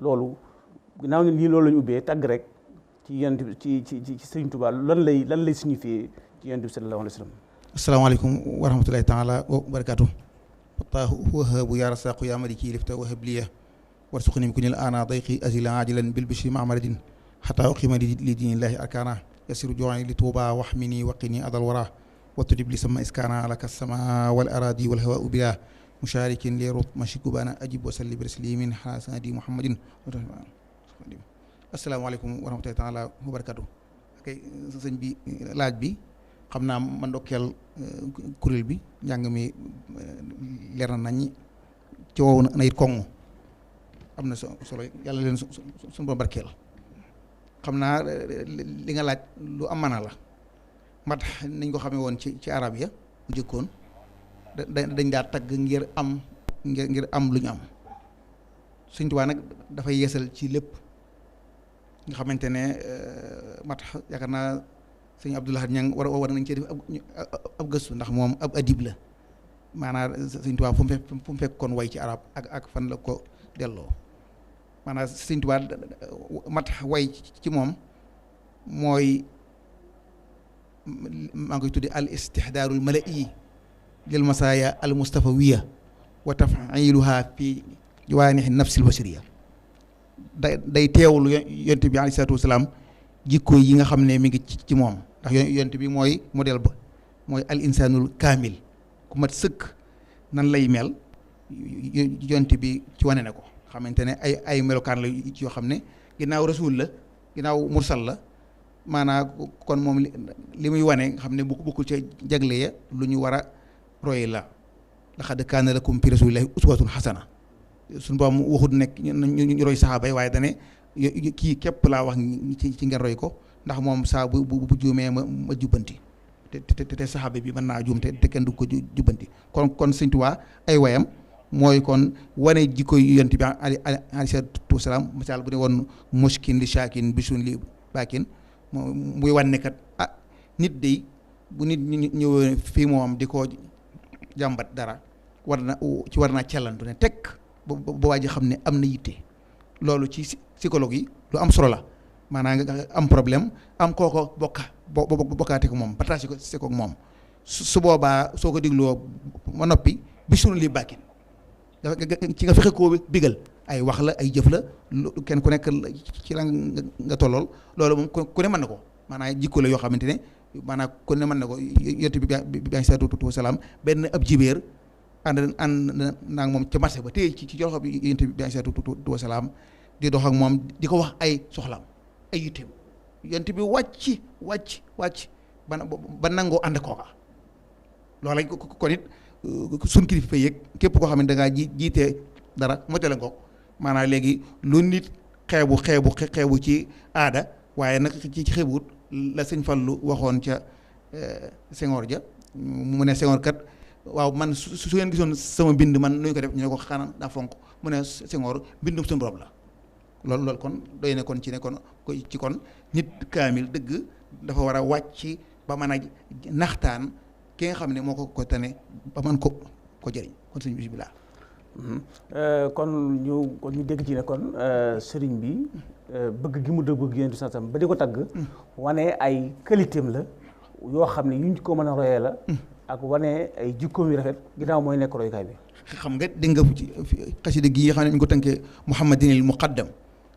loolu ginnaaw ni lii loolu la ñu ubbee tàgg rek ci yonent bi ci Sëriñ Tuubaa lan lay signifié ci yonent bi sallallahu alayhi wa sallam. asalaamaaleykum wa rahmatulahi taala wa barakaatu. fataahu wahabu ya rasaqu ya maliki lifta wahab liya warsuqni bi kunil ana dayqi azila ajilan bil bishri ma'maradin hatta uqima li dinillahi arkana yasiru ju'i li tuuba wahmini waqini adal wara watudib li sama iskana alaka sama wal aradi wal hawa bila musharikin li rut mashikubana ajib wa salli bi taslimin hasadi muhammadin. asalaamaaleykum wa rahmatulahi taala wa barakaatu. kay sëñ bi laaj bi xam naa ma ndokkeel kuréel bi njàng mi leer na nañ ci wow na it koŋŋ am na solo yàlla leen suñu borom barkeel. xam naa li nga laaj lu am mana la mat niñ ko xamee woon ci arab ya bu jëkkoon dañ daa tagg ngir am lu ñu am. Sëñ Tuubaa nag dafay yeesal ci lépp nga xamante ne mat yaakaar naa sëñ Abdoulaye Niang war nañ cee def ab gëstu ndax moom ab adib la maanaam Sëñ Tuubaa fu mu fekk kon way ci arab ak fan la ko delloo maanaam Sëñ Tuubaa mat way ci moom mooy maa ngi koy tudde al istihdaarul mala'i lil masaaya al mustafawiya wa taf'iluha fi jawaanixi nafsil bashariya day teewlu yonent bi alayhi salaatu wasalaam jikko yi nga xam ne mi ngi ci moom ndax yonent bi mooy modèle ba mooy al insanul kaamil ku mat sëkk nan lay mel yonent bi ci wane ne ko xamante ne ay melokaan la yoo xam ne ginnaaw rasul la ginnaaw mursal la maanaam kon moom li muy wane nga xam ne bokkul ca jagle ya lu ñu war a roy la laqad kaana lakum fi rasulillahi uswatun hasana suñu borom waxut nekk ñu roy saxaaba yi waaye dane kii képp laa wax ci ngeen roy ko ndax moom saa bu juumee ma jubbanti te saxaaba bi mën naa juum te kenn du ko jubbanti kon Sëñ Tuubaa ay wayam mooy kon wane jikko yonent bi alayhi salaatu wasalaam misaal bu ne woon mushkin li shakin bisun li baakin muy wane kat nit day bu nit ñëwee fii moom di ko jàmbat dara war naa cellantu ne tekk ba waa ji xam ne am na yitte loolu ci psychologue yi lu am solo la maanaam nga am problème am kooko bokkaate ko moom partage ko c'est ko moom su boobaa soo ko digloo ma noppi bi sunu li bàkkin ci nga fexe koo bigal ay wax la ay jëf la kenn ku nekk ci la nga tollool loolu moom ku ne mën na ko maanaam jikko la yoo xamante ne maanaam ku ne mën na ko yonent bi alayhi salaatu wasalaam benn ab jibéer ànd naa moom ca marché ba téye ci joxo bi yonent bi alayhi salaatu wasalaam di dox ak moom di ko wax ay soxlaam ay yitteem yonent bi wàcc ba nangoo ànd kooka loola kon it suñ kilifa yeeg képp koo xam ne da ngaa jiite dara motale ngoog maanaam léegi lu nit xeebu ci aada waaye nag ci xeebut la sëñ Fallu waxoon ca Senghor ja mu ne Senghor kat waaw man su ngeen gisoon sama mbind man nuñu ko def ñu ne ko xanaa daa fonk mu ne Senghor mbindum suñu borom la loolu kon doy ne kon ci ne kon nit kaamil dëgg dafa war a wàcc ba mën a naxtaan ki nga xam ne moo ko tane ba mën ko jëriñ kon sëñ bismillah kon ñu dégg ci ne kon sëriñ bi bëgg gi mu dëgg yéen sansam ba di ko tagg wane ay qualité am la yoo xam ne yuñ ko mën a royee la ak wane ay jikkoom yu rafet ginnaaw mooy nekk royukaay bi. xam nga dégg nga ci xasida gi xam ne ñu ko tënkee muhammadinil muqaddam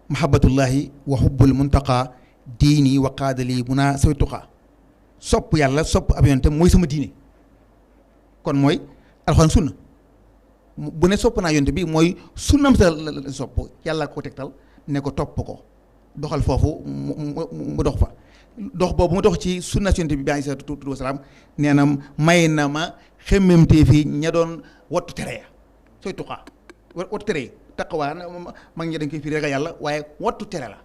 mahabbatullahi wa hubbul muntaqa diini wa qaadali muna sawituqa sopp yàlla sopp ab yonentam mooy sama diine kon mooy alxuraan sunna bu ne sopp naa yonent bi mooy sunnam sa la sopp yàlla ko tegtal ne ko topp ko doxal foofu mu dox fa dox boobu mu dox ci sunna yonent bi alayhi salaatu wasalaam nee na may na ma xemmemtee fii ña doon wattu tere ya sooy tuqaa wattu tere yi taqwaa mag ñi dañ koy firi ragal yàlla waaye wattu tere la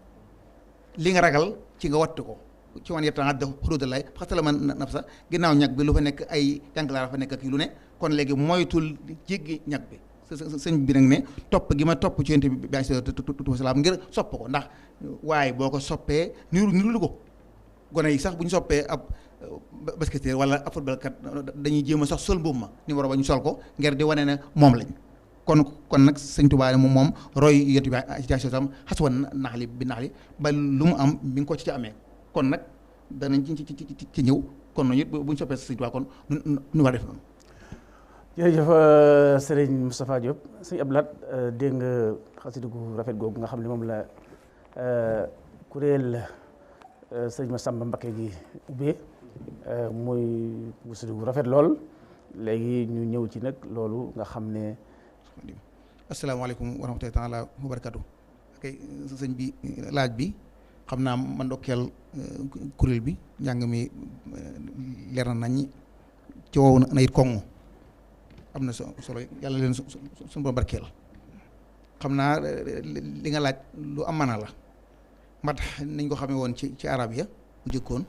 li nga ragal ci nga wattu ko ci wan yettanadda xuduudallahi xasala man nafsa ginnaaw ñag bi lu fa nekk ay jàngalaara fa nekk ak lu ne kon léegi moytul jéggi ñag bi sëñ bi nag ne topp gi ma topp ci yonent bi alayhi salaatu wasalaam ngir sopp ko ndax waaye boo ko soppee niru ko gone yi sax bu ñu soppee ab basketteur wala ab football kat dañuy jéem a sax sol mbubb ma numéro ba ñu sol ko ngir di wane ne moom lañ kon nag sëñ Tuubaa moom roy yonent bi ci sam xas woon naxli bi naxli ba lu mu am mi ngi ko ci amee kon nag danañ ci ñëw kon noonu it bu ñu soppee sëñ Tuubaa kon nu war a def noonu. jërëjëf sëriñ Moustapha Diop sëñ Abdou Lahad dégg nga xasida gu rafet googu nga xam ne moom la kuréel sëriñ Massamba Mbacké gi ubbee muy xasida gu rafet lool léegi ñu ñëw ci nag loolu nga xam ne. asalaamaaleykum wa rahmatullaahi taala wa barakaatu. kay sëñ bi laaj bi xam naa ma ndokkeel kuréel bi njàng mi leer na nañ ci wow na it koŋŋ am na solo yàlla leen suñu borom barkeel xam naa li nga laaj lu am maanaa la mat niñ ko xamee woon ci arab ya bu jëkkoon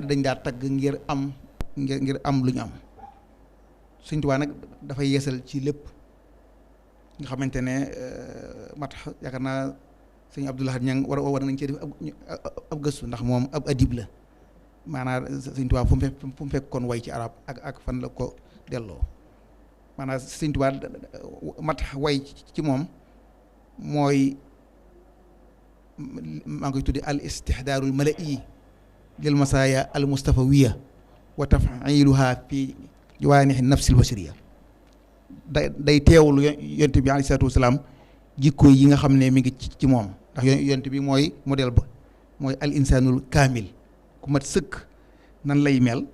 dañ daa tagg ngir am lu ñu am Sëñ Tuubaa nag dafay yeesal ci lépp nga xamante ne mat yaakaar naa sëñ Abdou Lahad Ñang war nañ cee def ab gëstu ndax moom ab adib la maanaam Sëñ Tuubaa fu mu fekk kon way ci arab ak fan la ko delloo maanaam Sëñ Tuubaa mat way ci moom mooy maa ngi koy tudde al istihdaarul mala'i lil masaaya al mustafawiya wa taf'iluha fi jawaanixi nafsil bashariya day teewlu yonent bi alayhi salaatu wasalaam jikko yi nga xam ne mi ngi ci moom ndax yonent bi mooy modèle ba mooy al insaanul kaamil ku mat sëkk nan lay mel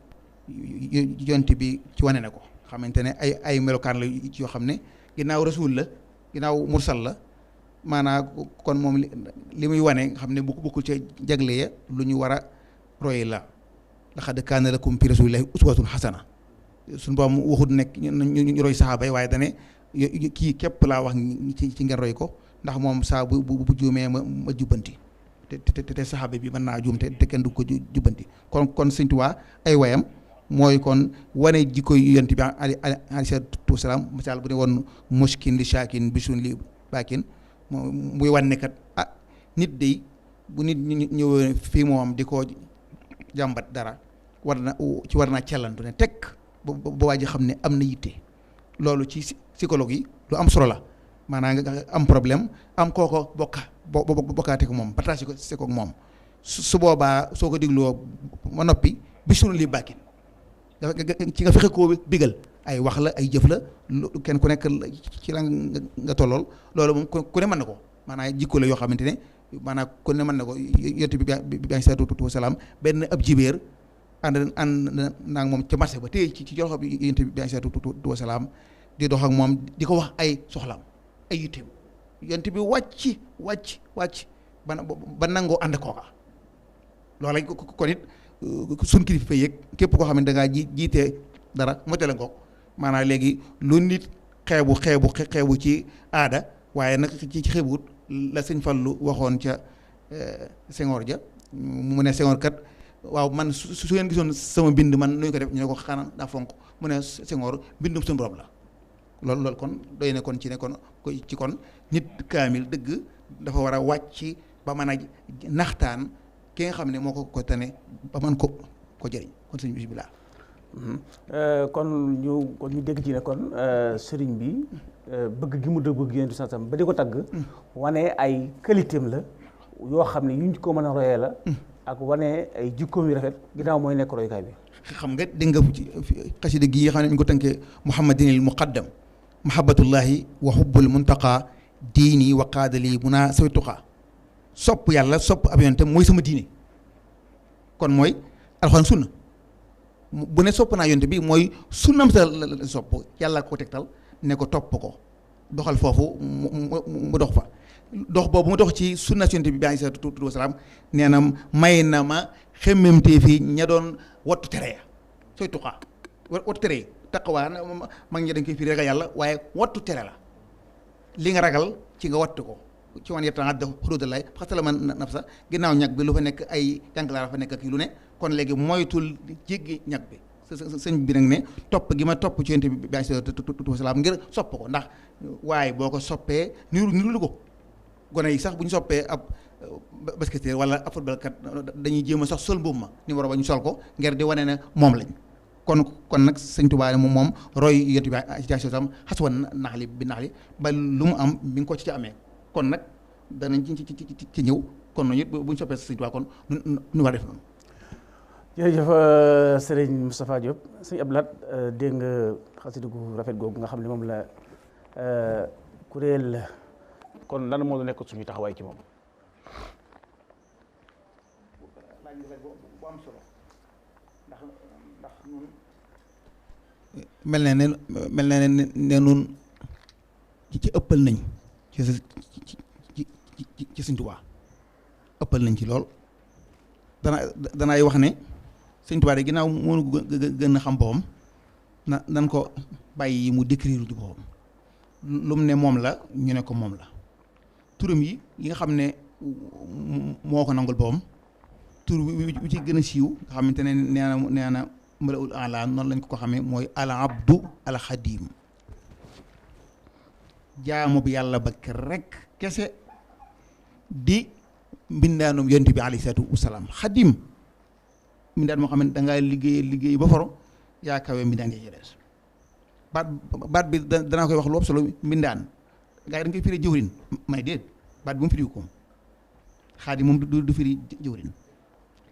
yonent bi ci wane ne ko xamante ne ay melokaan la ci yoo xam ne ginnaaw rasul la ginnaaw mursal la maanaam kon moom li muy wane nga xam ne bokkul ca jagle ya lu ñu war a roy la laqad kaana lakum fi rasulillahi uswatun hasana suñu borom waxut nekk ñu roy saxaaba yi waaye dane kii képp laa wax ci ngeen roy ko ndax moom saa bu juumee ma jubbanti te saxaaba bi mën naa juum te kenn du ko jubbanti kon Sëñ Tuubaa ay wayam mooy kon wane jikko yonent bi alayhi salaatu wasalaam misaal bu ne woon mushkin li shaakin bisun li baakin muy wane kat nit day bu nit ñëwee fii moom di ko jàmbat dara war naa cellantu ne tekk ba waa ji xam ne am na yitte loolu ci psychologue yi lu am solo la maanaam nga am problème am kooko bokkaate ko moom partage ko c'est ko moom su boobaa soo ko digloo ma noppi bi sunu li bàkkin ci nga fexe koo bigal ay wax la ay jëf la kenn ku nekk ci la nga tollool loolu moom ku ne mën na ko maanaam jikko la yoo xamante ne maanaam ku ne mën na ko yonent bi alayhi salaatu wasalaam benn ab jibéer ànd naa moom ca marché ba téye ci joxo bi yonent bi alayhi salaatu wasalaam di dox ak moom di ko wax ay soxlaam ay yitteem yonent bi wàcc ba nangoo ànd kooka loola kon it suñ kilifa yeeg képp koo xam ne da ngaa jiite dara motale ngoog maanaam léegi lu nit xeebu ci aada waaye nag ci xeebut la sëñ Fallu waxoon ca Senghor ja mu ne Senghor kat waaw man su ngeen gisoon sama mbind man nuñ ko def ñu ne ko xanaa daa fonk mu ne Senghor mbindum suñu borom la loolu kon doy ne kon ci ne kon nit kaamil dëgg dafa war a wàcc ba mën a naxtaan ki nga xam ne moo ko tane ba mën ko jëriñ kon sëñ bismillah kon ñu dégg ci ne kon sëriñ bi bëgg gi mu dëgg yéen sansam ba di ko tagg wane ay qualitéem la yoo xam ne yuñ ko mën a royee la ak wane ay jikkoom yu rafet ginnaaw mooy nekk royukaay bi xam nga dégg nga xasida gi yi xam ne ñu ko tënkee muhammadinil muqaddam mahabbatullahi wa hubbul muntaqa diini wa qaadali munaa sawi tuqaa sopp yàlla sopp ab yonent mooy sama diine kon mooy alxuraan sunna bu ne sopp naa yonent bi mooy sunnam sa la sopp yàlla ko tegtal ne ko topp ko doxal foofu mu dox fa dox boobu mu dox ci sunna yonent bi alayhi salaatu wasalaam nee na may na ma xemmemtee fii ña doon wattu tere ya sooy tuqaa wattu tere yi taqwaa mag ñi dañ koy firi ragal yàlla waaye wattu tere la li nga ragal ci nga wattu ko ci wan yettanadda xuduudallahi xasala man nafsa ginnaaw ñag bi lu fa nekk ay jàngalaar fa nekk ak lu ne kon léegi moytul jéggi ñag bi sëñ bi nag ne topp gi ma topp ci yonent bi alayhi salaatu wasalaam ngir sopp ko ndax waaye boo ko soppee niru lu ko gone yi sax bu ñu soppee ab basketteur wala ab football kat dañuy jéem a sax sol mbubb ma numéro ba ñu sol ko ngir di wane ne moom lañ kon nag sëñ Tuubaa moom roy yonent bi ci sam xas woon naxli bi naxli ba lu mu am mi ngi ko ci amee kon nag danañ ci ñëw kon noonu it bu ñu soppee sëñ Tuubaa kon nu war def noonu. jërëjëf sëriñ Moustapha Diop sëñ Abdou Lahad dégg nga xasida gu rafet googu nga xam ne moom la kuréel kon lan moo nekk suñu taxawaay ci moom. mel na ne nun ci ëppal nañ ci Sëñ Tuubaa ëppal nañ ci lool danaay wax ne Sëñ Tuubaa de ginnaaw mënu gën a xam boppam nan ko bàyyi mu décrire ci boppam lu mu ne moom la ñu ne ko moom la turam yi nga xam ne moo ko nangul boppam tur bi ci gën a siiw nga xamante ne nee na malaul ala noonu lañ ko xamee mooy al abdu al xadim jaamu bi yàlla ba rek kese di mbindaanum yonent bi alayhi salaatu wasalaam xadim mbindaan moo xam ne dangaa liggéey ba foro yaa kawe mbindaan yi ci des baat bi danaa koy wax lu ëpp solo mbindaan gaa yi dañ koy firi jëwrin may déet baat bi mu firi ko xadim moom du firi jëwrin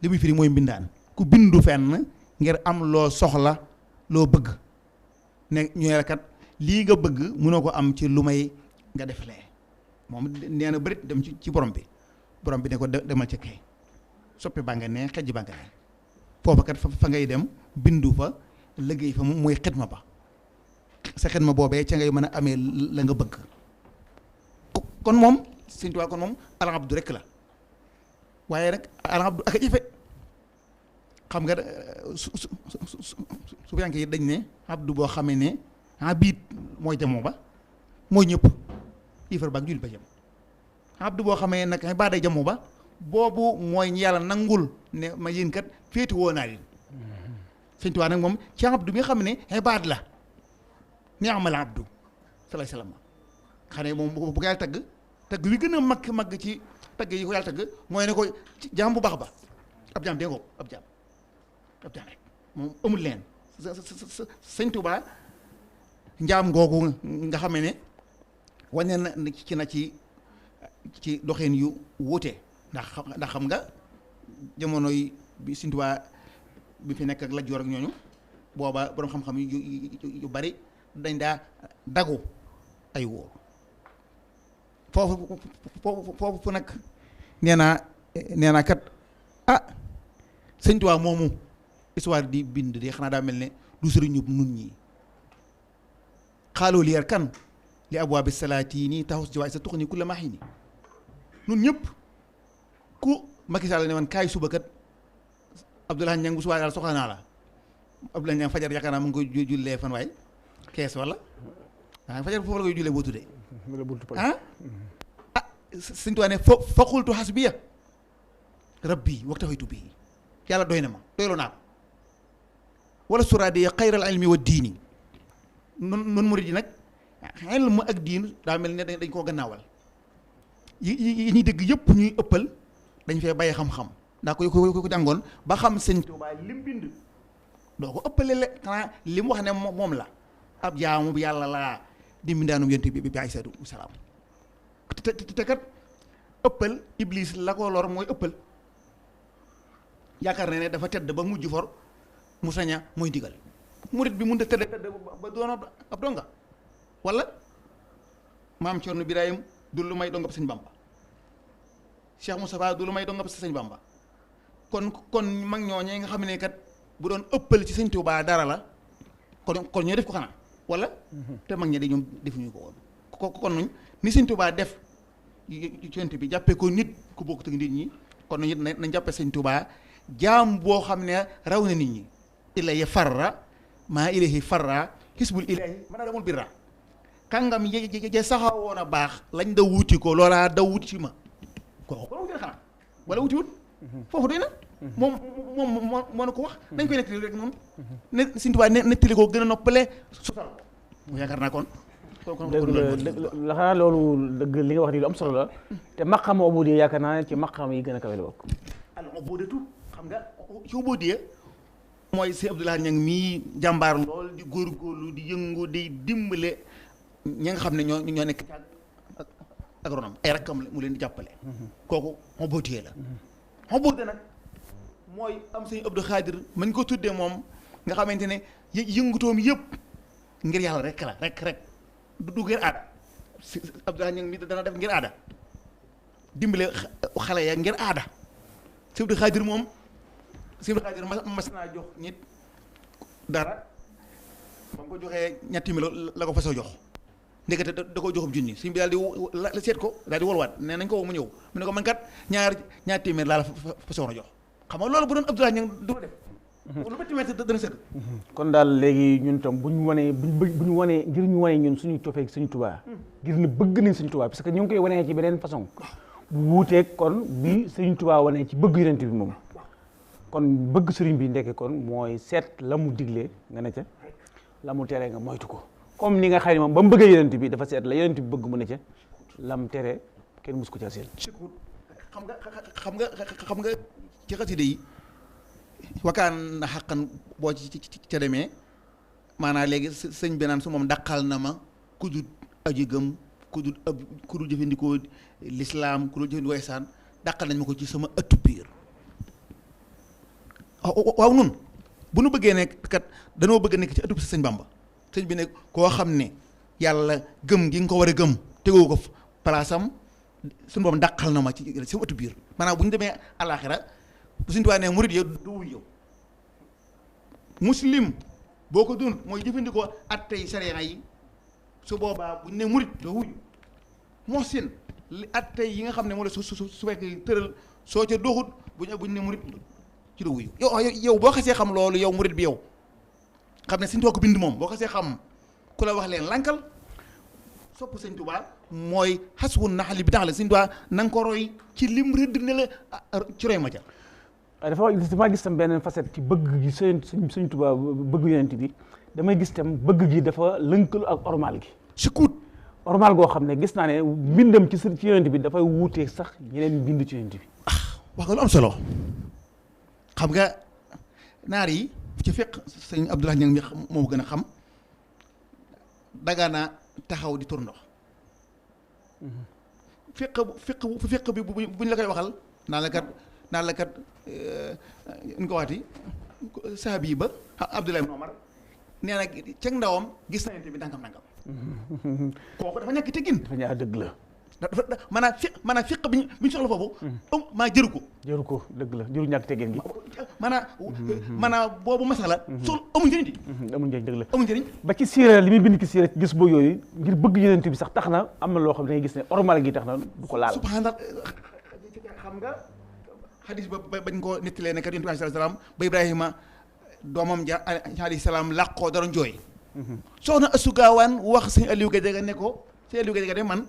li muy firi mooy mbindaan ku bindu fenn ngir am loo soxla loo bëgg ne ñu ne kat lii nga bëgg mënoo ko am ci lu may nga def lee moom nee na bërit dem ci borom bi ne ko demal ca kay soppi baa nga ne xejj baa nga ne foofa kat fa ngay dem bindu fa liggéey fa mooy xidma ba sa xidma boobee ca ngay mën a amee la nga bëgg kon moom Sëñ Tuubaa kon moom alabdu rek la waaye rek alabdu ak a jafe xam nga su yank yi dañ ne abdu boo xamee ne abid mooy jamoo ba mooy ñëpp ifar baak jul ba jëm abdu boo xamee nag baa day jamoo ba boobu mooy ñu yàlla nangul ne ma yéen kat féeti woo naa leen Sëñ Tuubaa nag moom ci abdu bi nga xam ne ibaad la ni'mal abdu salaay salaam xam ne moom bu ko yàlla tagg wi gën a mag ci tagg yi ko yàlla tagg mooy ne ko jaam bu baax ba ab jaam dee ko ab jaam rek moom amul leen Sëñ Tuubaa njaam googu nga xam ne wane na ci doxin yu wuute ndax xam nga jamono yi bi Sëñ Tuubaa bi fi nekk ak Lat Joor ak ñooñu booba borom xam-xam yu bari dañ daa dagu ay wóor foofu nag nee naa kat Sëñ Tuubaa moomu histoire di bind de xanaa daa mel ne du sëriñu nun ñi xaaloo lier kan li abwaabi salaatini taxus ci waay sa tuxni ku la maaxi ni nun ñëpp ku Macky Sall ne woon kaay suba kat Abdoulaye Niang bu subaa daal soxla naa la Abdoulaye Niang fajar yaakaar naa mu ngi koy jullee fan waay kees wala waaw fajar foofu la koy jullee boo tuddee Sëñ Tuubaa ne fa qultu hasbiya rabbi waktafaytu bii yàlla doy na ma doyloo naa ko wala suraadi xayral ilmi wa diini nun murid yi nag ilm ak diin daa mel ne dañ koo gannaawal yi ñuy dégg yëpp ñuy ëppal dañ fee bàyyi xam-xam ndax ko jàngoon ba xam Sëñ Tuubaa lim bind doo ko ëppale le xanaa li mu wax ne moom la ab jaamu bi yàlla laa di mbindaanum yonent bi alayhi salaatu wa salaam te kat ëppal iblis la ko lor mooy ëppal yaakaar ne dafa tedd ba mujj for mu saña mooy digal murit bi mun a tëdd ba doon ab donga wala maam Cerno Birahim du lu may dongab Sëñ Bamba Cheikh Moustapha du lu may dongab Sëñ Bamba kon mag ñooñee nga xam ne kat bu doon ëppal ci Sëñ Tuubaa dara la kon ñoo def ko xanaa wala te mag ñi de ñoom defuñu ko woon kon nuñ ni Sëñ Tuubaa def yonent bi jàppee ko nit ku bokk ak nit ñi kon nit nañ jàppee Sëñ Tuubaa jaam boo xam ne raw na nit ñi ilayhi farra maa ilayhi farra xisbul ilahi mën a damul birra kàngam ye saxawoon a baax lañ da wuti ko loolaa da wuti ci ma kooku ko gën a xanaa wala wuti wut foofu doy na moom moo na ko wax dañ koy nettali rek noonu ne Sëñ Tuubaa nettali ko gën a noppale sosal mu yaakaar naa kon la xanaa loolu dëgg li nga wax nii lu am solo la te maqam ubudiyya yaakaar naa ci maqam yi gën a kawe la bokk al ubudiyatu xam nga ci ubudiyya mooy si Abdoulaye Niang mii jàmbaar lool di góorgóorlu di yëngu di dimbale ñi nga xam ne ñoo nekk ak ronam ay rakkam mu leen di jàppale. kooku xobootiye la. xoboote nag mooy am sëñ Abdou Khadir mañ ko tuddee moom nga xamante ne yëngutoom yëpp ngir yàlla rek la rek du ngir aada si Abdoulaye Niang mi dana def ngir aada dimbale xale ya ngir aada sëñ Abdou Khadir moom sëñ Abdou Khadir mas naa jox nit dara ba mu ko joxee ñetti milo la ko fasoo jox ndekete da ko joxub junni sëñ bi daal di la seet ko daal di wolwaat nee nañ ko mu ñëw mu ne ko man kat ñaar téeméer laa la fasoon a jox xam nga loolu bu doon Abdoulaye Niang du ko def lu métti métti dana sëgg. kon daal léegi ñun tam bu ñu wanee ngir ñu wanee ñun suñu cofeeg suñu Tuubaa ngir ne bëgg nañ suñu Tuubaa parce que ñu ngi koy wanee ci beneen façon bu wuuteeg kon bi suñu Tuubaa wanee ci bëgg yonent bi moom kon bëgg sëriñ bi ndekke kon mooy seet la mu diglee nga ne ca la mu tere nga moytu ko comme ni nga xam ne moom ba mu bëggee yonent bi dafa seet la yonent bi bëgg mu ne ca lam tere kenn mus ko ca seen xam nga ci xasida yi wakaan na xaqan boo ci ca demee maanaam léegi sëñ bi naan su moom daqal na ma ku dul aji gëm ku dul jëfandikoo lislaam ku dul jëfandikoo ihsaan daqal nañ ma ko ci sama ëttu biir waaw nun bu nu bëggee nekk kat danoo bëgg nekk ci ëttu sëñ Bamba sëñ bi ne koo xam ne yàlla gëm gi nga ko war a gëm tegoo ko palaasam suñu boobu daqal na ma ci sama ëttu biir maanaam bu ñu demee àllaaxira bu suñu tubaab ne murid yow du wuy yow muslim boo ko dund mooy jëfandikoo attey sariya yi su boobaa bu ñu ne murid doo wuy muhsin li attey yi nga xam ne moo la su fekkee tëral soo ca doxut bu ñu ne murid ci doo wuyu yow boo xasee xam loolu yow murid bi yow xam ne suñu tubaab ko bind moom boo xasee xam ku la wax leen lankal sopp sëñ Tuubaa mooy xaswu naxali bi tax la sëñ Tuubaa na nga ko roy ci lim rëdd ne la ci roy ma ca dafa gis tam beneen facette ci bëgg gi sëñ Tuubaa bëgg yonent bi damay gis tam bëgg gi dafa lënkalu ak ormal gi sukut ormal goo xam ne gis naa ne mbindam ci yonent bi dafay wuutee sax ñeneen mbind ci yonent bi wax nga lu am solo xam nga naar yi ci fekk sëñ Abdoulaye Niang mi moo gën a xam dagaana taxaw di tur ndox fekk bi buñ la koy waxal naan la kat ñu ko waxati saabi ba Abdoulaye ibn Omar nee na ceg ndawam gis na yonent bi nangam kooku dafa ñàkk teggin dafa ñaa dëgg la maanaam fiq bi ñu soxla foofu maa jëru ko dëgg la jëru ñàkk teggin gi maanaam boobu masala sol amul njëriñ dëgg la amul njëriñ ba ci siira li muy bind ci siira gis boo yooyu ngir bëgg yonent bi sax tax na am na loo xam ne dangay gis ne ormal gi tax na du ko laal subhanallah xam nga xadis ba bañ ko nettalee ne kat yonent bi alayhi salaam ba Ibrahima doomam ja alayhi salaam làqoo dara jooy soxna Astu Gaawaan wax sëñ Aliou Gadiaga ne ko sëñ Aliou Gadiaga de man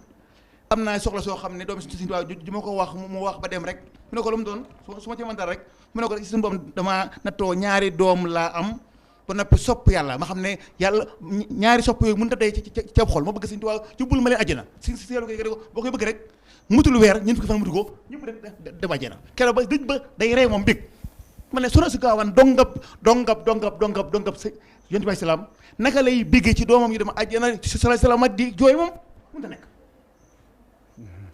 am naa soxla soo xam ne doomi suñu tubaab ju ma ko wax mu wax ba dem rek mu ne ko lu mu doon su ma ci mënta rek mu ne ko suñu boom dama nattoo ñaari doom laa am ba noppi sopp yàlla ma xam ne yàlla ñaari sopp yooyu mënut a day ci ab xol ma bëgg suñu tubaab jubbul ma leen àjjana si Aliou Gadiaga ko boo koy bëgg rek mutul weer ñeent fukki fan mutu ko ñëpp dem àjjana keroog ba dëj ba day rey moom bég ma ne Soxna Astu Gaawaan dongab sa yonent bi salaam naka lay béggee ci doomam yi dama àjjana salaam di jooy moom mënut a nekk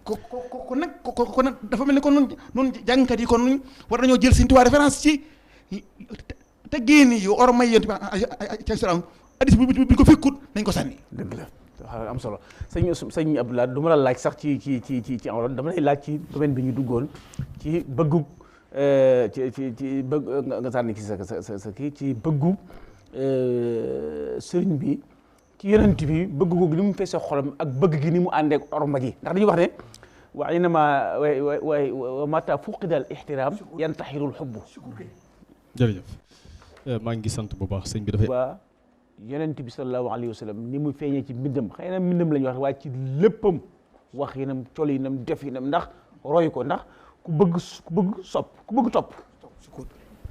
kon nag dafa mel ni kon noonu jàngkat yi kon nuñ war nañoo jël Sëñ Tuubaa référence ci te génn yi or may yonent bi salaam addis bi ko fekkut nañ ko sànni dëgg la am solo sëñ Abdoulaye du ma la laaj sax ci environ dama lay laaj ci domaine bi ñu duggoon ci bëggu ci bëgg nga sànni ci sa kii ci bëggu sëriñ bi ci yonent bi bëgg googu ni mu feesee xolam ak bëgg gi ni mu àndee ak orma gi ndax dañuy wax ne wa inama wa mata fuqida al ihtiram yantaxirul xubbu jërëjëf maa ngi sant bu baax sëñ bi dafay ba yonent bi sallallahu alayhi wa sallam ni mu feeñee ci mbindam xëy na mbindam la ñuy wax waaye ci léppam wax yinam col yinam def yinam ndax roy ko ndax ku bëgg sopp ku bëgg topp ku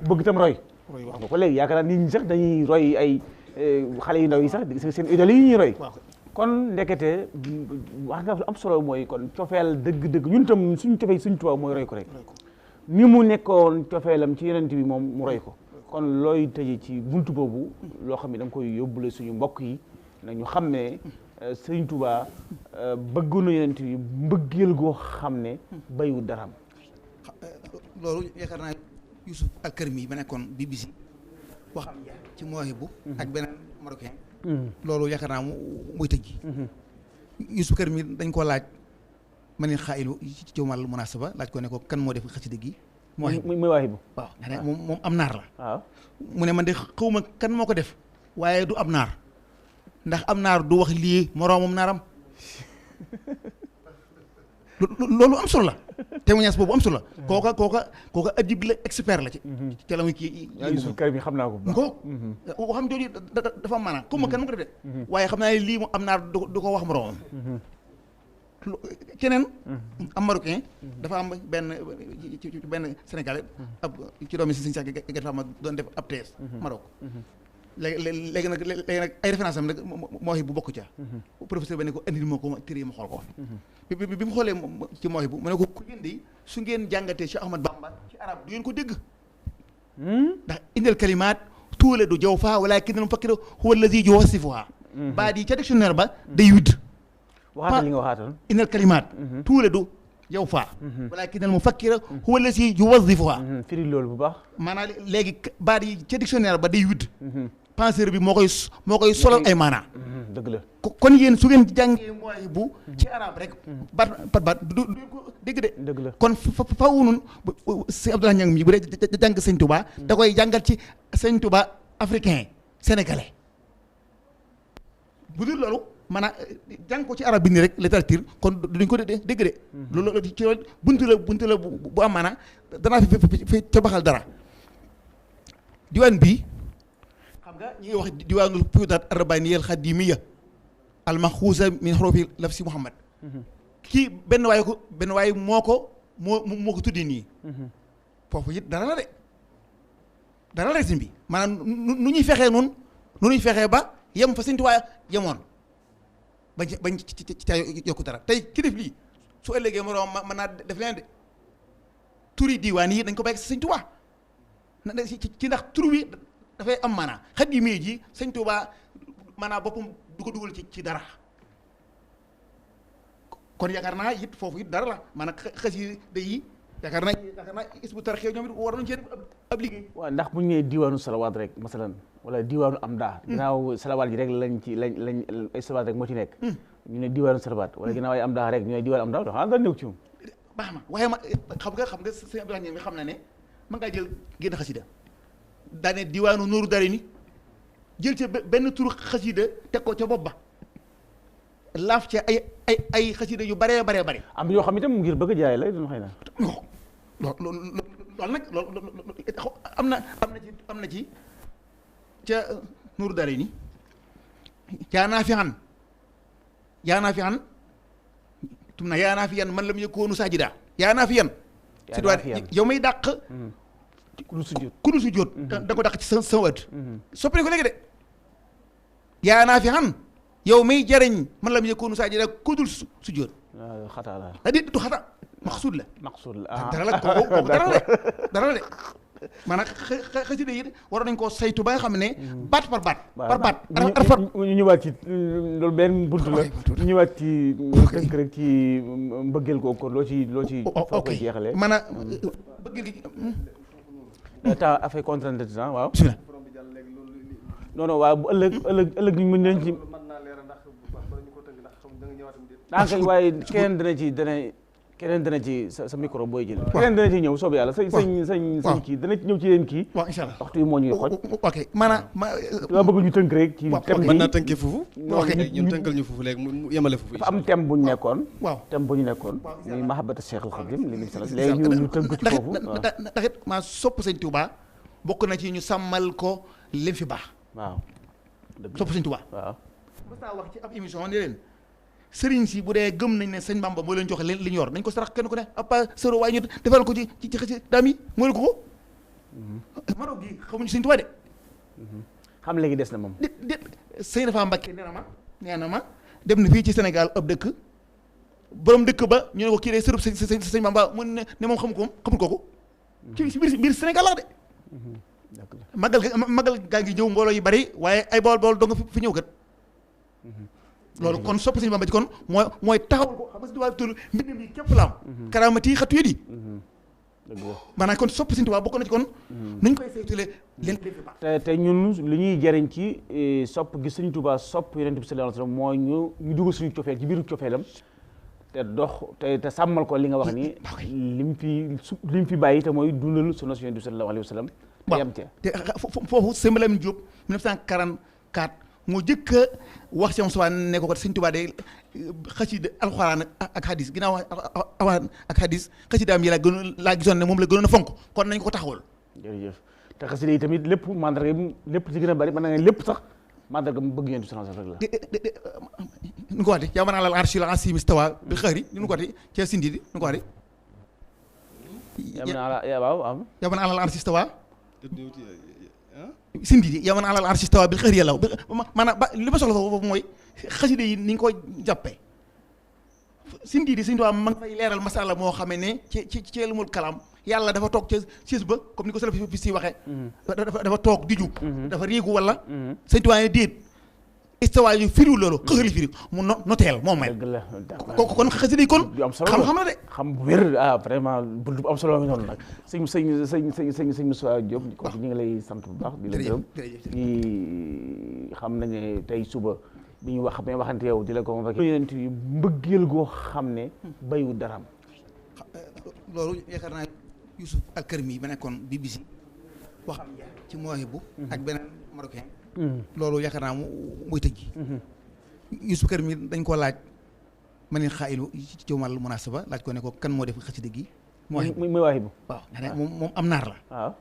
bëgg itam roy wax nga ko léegi yaakaar naa nit ñi sax dañuy roy ay xale yu ndaw yi sax seen idole yi ñuy roy kon ndekete wax nga am solo mooy kon cofeel dëgg-dëgg ñun tam suñu cofeel suñu Tuubaa mooy roy ko rek ni mu nekkoon cofeelam ci yonent bi moom mu roy ko kon looy tëje ci buntu boobu loo xam ne da nga koy yóbbule suñu mbokk yi na ñu xam ne Sëriñ Tuubaa bëgg na yonent yi mbëggeel goo xam ne bayu daram loolu yaakaar naa Youssouf Al-Karmi ba nekkoon BBC waxam ci Mawaahibu ak beneen marocain loolu yaakaar naa muy tëj Youssouf Al-Karmi dañ koo laaj ma ne xaayilu ci wàllu munaasaba laaj ko ne ko kan moo def xasida gi Mawaahibu waaw moom am naar la waaw mu ne man de xawma kan moo ko def waaye du ab naar ndax am naar du wax lii moroomam naaram loolu am solo la témoignage boobu am solo la kooka adib la expert la ci la muy kii Youssouf Karimi xam naa ko ko waxam jooju dafa am maanaam xawma kan moo ko def de waaye xam naa ne lii mu am naar du ko wax moroomam keneen am marocain dafa am benn sénégalais ab ci doomi si sax gerte ma doon def ab thèse Maroc léegi nag ay référence am nag Mawaahibu bu bokk ca professeur ba ne ko andil ma ko téere ma xool ko bi mu xoolee ci Mawaahibu mu ne ko ku ngeen di su ngeen jàngatee Cheikh Ahmad Bamba ci arab du ngeen ko dégg ndax indal kalimaat tuule du jaw faa walaakin al mufakkiru huwa allazi yuwassifuha baat yi ca dictionnaire ba day widd waxaatal li nga waxaatoon innal kalimaat tuule du yow faa walaakin al mufakkira huwa allazi yuwazzifuha firi loolu bu baax maanaam léegi baat yi ca dictionnaire ba day widd penseur bi moo koy solal ay maanaa dëgg la kon yéen su ngeen jàngee Mawaahibu ci arab rek baat du ko dégg de dëgg la kon fawu nun sëñ Abdoulaye Niang mi bu dee jàng sëñ Touba da koy jàngal ci sëñ Touba africain sénégalais bu dul loolu maanaam jàng ko ci arab bi nii rek littérature kon duñ ko dégg de loolu ci loolu buntu la bu am maanaam danaa fi ca baxal dara diwaan bii xam nga ñi ngi wax diwaanul puyutaat arrabaniyya al-xadimiyya al-maxuusa min xurufi lafsi Muhammad kii benn waay moo ko tuddee nii foofu it dara la de sëñ bi maanaam nu ñuy fexee ba yem fa sëñ Tuubaa yemoon bañ ci yokku dara tey ki def lii su ëllëgee moroom mën naa def leen de turi diwaan yi dañ ko bàyyi sëñ Tuubaa ci ndax tur wi dafay am maanaa xadimiyya ji sëñ Tuubaa maanaam boppam du ko dugal ci dara kon yaakaar naa it foofu it dara la maanaam xasida yi yaakaar naa Hizbut Tarqiyyah ñoom it war nañu cee def ab liggéey. waaw ndax bu ñu nee diwaanu salawaat rek masalan wala diwaanu amda ginnaaw salawaat yi rek lañ ay salawaat rek moo ci nekk ñu ne diwaanu salawaat wala ginnaaw ay amda rek ñu ne diwaanu amda dafa daan néew ci moom baax na waaye ma xam nga sëñ Abdoulaye mi xam na ne mën ngaa jël génn xasida daane diwaanu Nuuru Daarayni jël ca benn turu xasida teg ko ca bopp ba laaf ca ay xasida yu baree am yoo xam itam ngir bëgg a jaay la doon xëy na loolu nag am na ci ca Nuuru Daarayni yaa naa fi xan tum na yaa naa fi yan man lam yakoonu saajida yaa naa fi yan si doit yow may dàq ku dul sujjóot da ko dàq ci sa wët soppi ko léegi de yaa naa fi xan yow may jariñ man lam yakoonu saajida ku dul sujjóot xataa la du xata maqsuud la dara la kooku dara la de maanaam xasida yi waroon nañ koo saytu ba nga xam ne baat par baat ñu ñëwaat ci loolu benn buntu la ñu ñëwaat ci tënk rek ci mbëggeel ko kon loo ci foo koy jeexalee maanaam bëggeel gi temps affaire contrainte de temps waaw non waaw bu ëllëg ñu mën nañ ci daanaka waaye keneen dana ci sa micro booy jël keneen dana ci ñëw soobu yàlla sañ kii dana ci ñëw ci yéen kii waaw incha allah waxtu yi moo ñuy xoj ok maanaam dama bëgg ñu tënk rek ci thème bi mën naa tënkee foofu ñun tënkal ñu foofu léegi mu yemale foofu dafa am thème bu ñu nekkoon waaw thème bu ñu nekkoon muy mahabbata Cheikhul Khadim léegi ñu tënk ci foofu ndax it maa sopp sëñ Touba bokk na ci ñu sàmmal ko lim fi baax waaw sopp sëñ Touba waaw mos naa wax ci ab émission ne leen sëriñ si bu dee gëm nañ ne sëñ Bamba moo leen joxe li ñu yor nañ ko sarax kenn ku ne apa sëro waaye ñu defal ko ci xasi daam yi moo leen ko Maroc gi xamuñu sëñ Tuubaa de xam léegi des na moom de sëñ Rafa Mbacké nee na ma dem na fii ci Sénégal ab dëkk borom dëkk ba ñu ne ko kii de sërub sëñ Bamba mu ne moom xamul kooku ci biir Sénégal la de magal gaa ngi ñëw mbooloo yu bari waaye ay bool doo nga fi ñëw kat loolu kon sopp Sëñ Bamba ci kon mooy taxawul ko xam nga Sëñ Tuubaa tur mbindam yi képp la am karaamati xatu yët yi maanaam kon sopp Sëñ Tuubaa bokk na ci kon nuñ koy saytule leen def baax te ñun li ñuy jëriñ ci sopp gi Sëñ Tuubaa sopp Yonent bi sallallahu alayhi wasallam mooy ñu dugal suñu cofeel ci biiru cofeelam te dox te sàmmal ko li nga wax ni lim fi bàyyi te mooy dundal sunna Yonent bi sallallahu alayhi wasallam te yam ca te foofu Sëñ Lamine Diop 1944 moo jëkk a wax ci am suba ne ko Sëñ Tuubaa de xasida alxuraan ak hadis ginnaaw alxuraan ak hadis xasidaam yi laa gisoon ne moom la gënoon a fonk kon nañ ko taxawal. jërëjëf te xasida yi tamit lépp mandarga lépp ci gën a bari mën na nga lépp sax mandarga mu bëgg Yonent bi sallallahu alayhi wasallam rek la. nu ko waxee yaa man alal arshil asiim istawa bil xayri nu ko waxee ca Sindi di nu ko waxee. yaa man alal arshil istawa Sindi di yaa man alal arshil istawa bil xayri yàlla maanaam li ma soxla foofu mooy xasida yi ni ñu ko jàppee Sindi di Sëñ Tuubaa ma ngi fay leeral masala moo xamee ne ci ilmul kalaam yàlla dafa toog ca siis ba comme ni ko salaf fi si waxee dafa toog di jub dafa riigu wala Sëñ Tuubaa ne déet istawa yu firiwul loolu xëxali firi mu noteel moom may kon xasida yi kon xam-xam la de xam bu wér vraiment bu am solo mi noonu nag sëñ Moussa Diop ko ñu ngi lay sant bu baax di la gërëm ñi xam nañ ne tey suba bi ñu wax mais waxante yow di la ko rek Yonent yi mbëggeel goo xam ne bayu daram loolu yaakaar naa Youssouf Al-Karimi ba nekkoon BBC waxam ci Mawaahibu ak beneen marocain loolu yaakaar naa muy tëj Youssouf Al-Karimi dañ ko laaj ma ne xaayilu ci wàllu munaasaba laaj ko ne ko kan moo def xasida gi Mawaahibu waaw nga ne moom am naar la waaw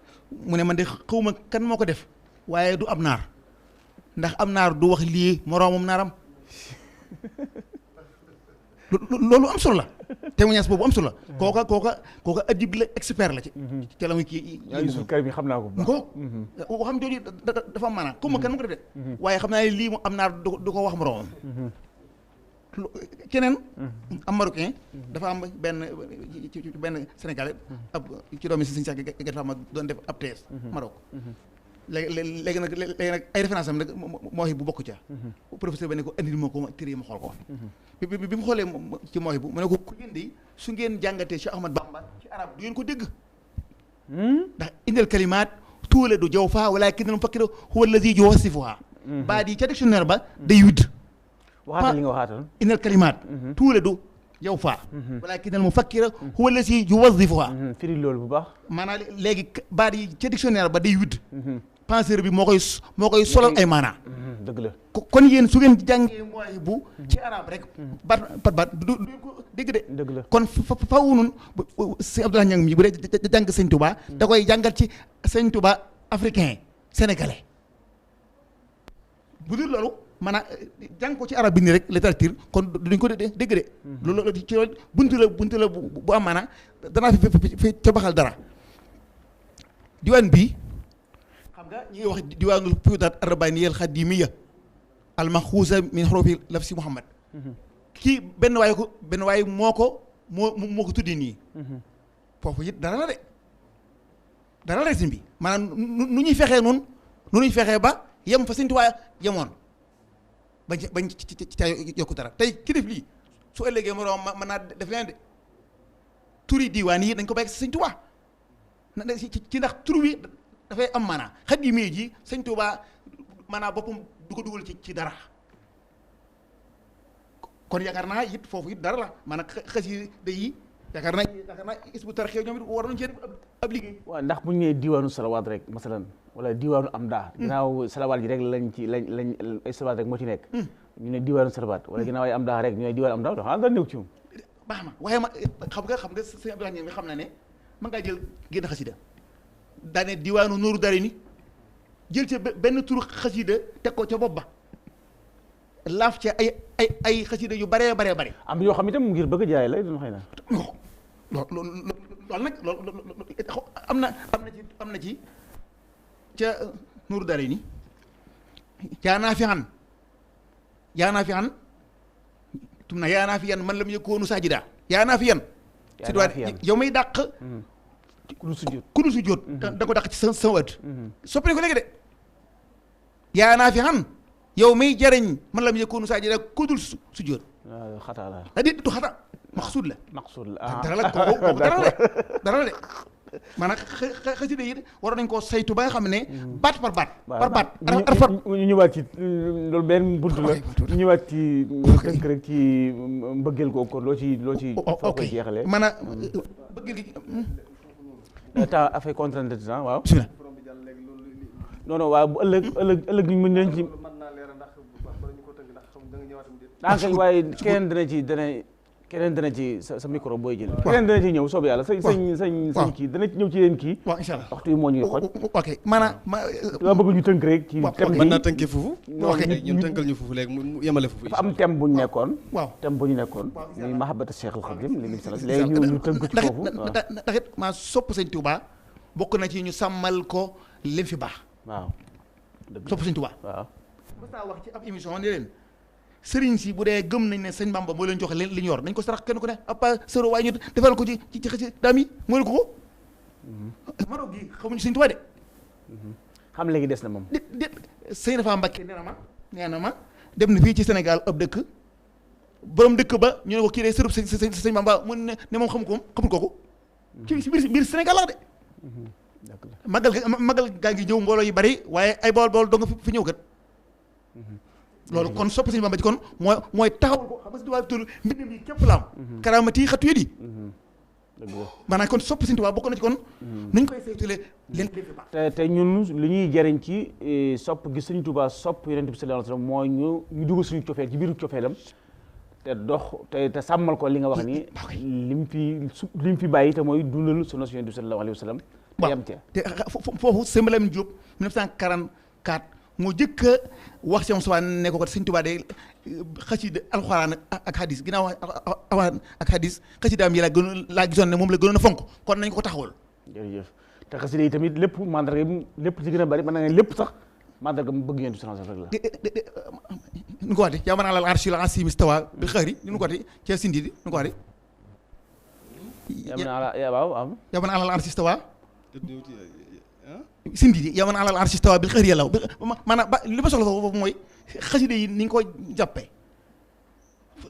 mu ne man de xawma kan moo ko def waaye du am naar ndax am naar du wax lii moroomam naaram loolu am solo la témoignage boobu am solo la kooka adib la expert la ci la muy kii Youssouf Karim xam naa ko ko waxam jooju dafa am maanaam comme kan mu ko def de waaye xam naa ne lii mu am naar du ko wax moroomam keneen am marocain dafa am benn sénégalais ab ci doomi si Sëñ Cheikh Gaïndé Fatma doon def ab thèse Maroc léegi nag ay référence am nag Mawaahibu bu bokk ca professeur ba ne ko andil ma ko téere ma xool ko bi mu xoolee ci Mawaahibu mu ne ko ku ngeen di su ngeen jàngatee Cheikh Ahmad Bamba ci arab du ngeen ko dégg ndax indal kalimaat tuuladu jawfa walaakinnal mufakkiru huwa allazii yuwassifuhaa baat yi ca dictionnaire ba day widd waxaatal li nga waxaatal indal kalimaat tuuladu jawfa walaakinnal mufakkiru huwa allazii yuwassifuhaa firi loolu bu baax maanaam léegi baat yi ca dictionnaire ba day widd penseur bi moo koy solal ay maanaa dëgg la kon yéen su ngeen jàngee Mawaahibu ci arab rek baat du ko dégg de dëgg la kon fawu nun si Abdoulaye Niang mi bu dee jàng Sëñ Touba da koy jàngal ci Sëñ Touba africain sénégalais bu dul loolu maanaam jàng ko ci arab bi nii rek littérature kon duñ ko dégg de loolu ci loolu buntu la bu am maanaa danaa fi ca baxal dara diwaan bii xam nga ñi ngi wax diwaanul fuyudaat arrabaaniyya al-xadiimiyya al-maxuusa min xuruufi lafsi Muhammad kii benn waay moo ko tuddee nii foofu it dara la de si bi maanaam nu ñuy fexee noonu nu ñuy fexee ba yem fa Sëñ Tuubaa yemoon bañ ci yokku dara tey ki def lii su ëllëgee moroom mën naa def leen de turi diwaan yi dañ ko bàyyi si Sëñ Tuubaa ci ndax tur wi dafay am maanaa xadiimi ji Sëñ Tuubaa maanaa boppam du ko dugal ci dara kon yaakaar naa it foofu it dara la maanaam xasida yi yaakaar naa Hizbut Tarqiyyah ñoom it war nañu cee def ab liggéey. waaw ndax bu ñu nee diwaanu salawaat rek masalan wala diwaanu amda ginnaaw salawaat ji rek lañ ay salawaat rek moo ci nekk. ñu ne diwaanu salawaat wala ginnaaw ay amda rek ñu ne diwaanu amda dafa daan néew ci moom. baax na waaye xam nga sëñ Abdoulaye Niang mi xam na ne mën ngaa jël génn xasida daane diwaanu Nuuru Daarayni jël ca benn turu xasida teg ko ca bopp ba laaf ca ay xasida yu baree am yoo xam itam ngir bëgg jaay la doon xëy na. loolu nag am na ci ca Nuuru Daarayni yaa naa fi yan man lam yakuunu saajida yaa naa fi yan yow may dàq ku dul sujjóot ku dul sujjóot da ko dàq ci sa wët soppi nañ ko léegi de yaa naa fi xan yow miy jariñ man la mu yëkkoonu saa ji ku dul sujjóot xataa la du xata maqsuud la maqsuud la dara la kooku dara la de maanaam xasida yi waroon nañ koo saytu ba nga xam ne baat par baat ñu ñëwaat ci loolu benn bunt la ñu ñëwaat ci tënk rek ci mbëggeel googu kon loo ci foo koy jeexalee maanaam bëggeel gi temps affaire contrainte de temps waaw non waaw bu ëllëg ñu mën nañ ci kay waaye keneen dana ci sa micro booy jël keneen dana ci ñëw soob yàlla sañ kii dana ci ñëw ci leen kii waaw incha allah waxtu yi moo ñuy xoj ok maanaam dama bëgg ñu tënk rek ci thème bi mën naa tënkee foofu ñun tënkal ñu foofu léegi mu yemale foofu dafa am thème bu ñu nekkoon waaw thème bu ñu nekkoon muy mahabbata Cheikh al Khadim léegi ñu tënk ci foofu ndax it maa sopp sëñ Touba bokk na ci ñu sàmmal ko lim fi baax waaw sopp sëñ Touba waaw mës naa wax ci ab émission ne leen sëriñ si bu dee gëm nañ ne sëñ Bamba moo leen joxe li ñu yor nañ ko sarax kenn ku ne apa sëro waaye ñu defal ko ci xëcc daam yi moo leen ko Maroc gi xamuñu sëñ Tuubaa de xam léegi des na moom de sëñ Rafa Mbacké nee na ma dem na fii ci Sénégal ab dëkk borom dëkk ba ñu ne ko kii de sërub sëñ Bamba mu ne moom xamul kooku ci biir Sénégal la de magal gaa ngi ñëw mbooloo yu bari waaye ay bool doo nga fi ñëw kat loolu kon sopp sëñ Bamba ci kon mooy taxawal ko xam nga si tubaab tur mbindam yi képp la am karaamati xatu yi maanaam kon sopp sëñ Tuubaa bokk na ci kon nuñ koy saytule leen te ñun li ñuy jëriñ ci sopp gi sëñ Tuubaa sopp Yonent bi sallallahu alayhi wasallam mooy ñu dugal suñu cofeel ci biiru cofeelam te sàmmal ko li nga wax ni lim fi bàyyi te mooy dundal sunna Yonent bi sallallahu alayhi wasallam te yam ca te foofu Sëñ Lamine Diop 1944 moo jëkk a wax si Moussa ne ko sëñ Tuubaa de xasida alxuraan ak hadis ginnaaw ak hadis xasidaam yi laa gisoon ne moom la gënoon a fonk kon nañ ko taxawal. jërëjëf te xasida yi tamit lépp mandarga lépp ci gën a bari mën na nga lépp sax mandarga mu bëgg Yonent bi sallallahu alayhi wasallam rek la. nu ko waxee yaa man alal arshil asiim istawa bil xayri nu ko waxee ca Sindi di nu ko waxee. yaa man alal arshil istawa Sindi di yow man alal arsi stawa bil xëri yàlla maanaam li ma soxla foofu mooy xasida yi ni nga ko jàppee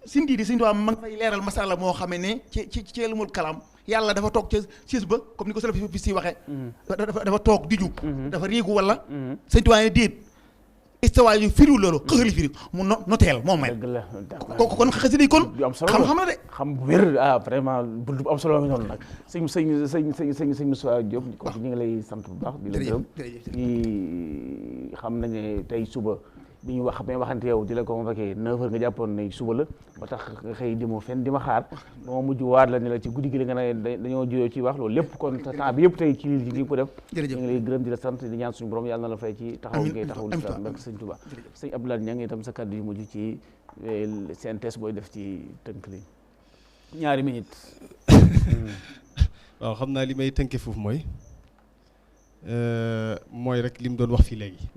Sindi di Sëñ Tuubaa ma nga fay leeral masala moo xamee ne ci ilmul kalaam yàlla dafa toog ca siis ba comme ni ko salaf fi si waxee dafa toog di jug dafa riigu wala Sëñ Tuubaa ne déet istawa yu firiwul loolu xëxali firi mu noteel moom may kon xasida yi kon xam-xam la de xam bu wér vraiment bu am solo mi noonu nag sëñ Moussa Diop ko ñu ngi lay sant bu baax di la gërëm di xam nañ ne tey suba bi ñu waxante yow di la ko convoqué 9h nga jàppoon ne suba la ba tax nga xëy di ma fenn di ma xaar moo mujj waat la ne la ci guddi gi la nga ne dañoo juyoo ci wax loolu lépp kon temps bi yëpp tey ci li ko def ñu ngi lay gërëm di la sant di ñaan suñu borom yàlla na la fay ci taxaw ngay taxaw lislaam barke sëñ Tuubaa sëñ Abdoulaye Niang itam sa kàddu yu mujj ci synthèse booy def ci tënk li ñaari minutes waaw xam naa li may tënke foofu mooy rek li mu doon wax fii léegi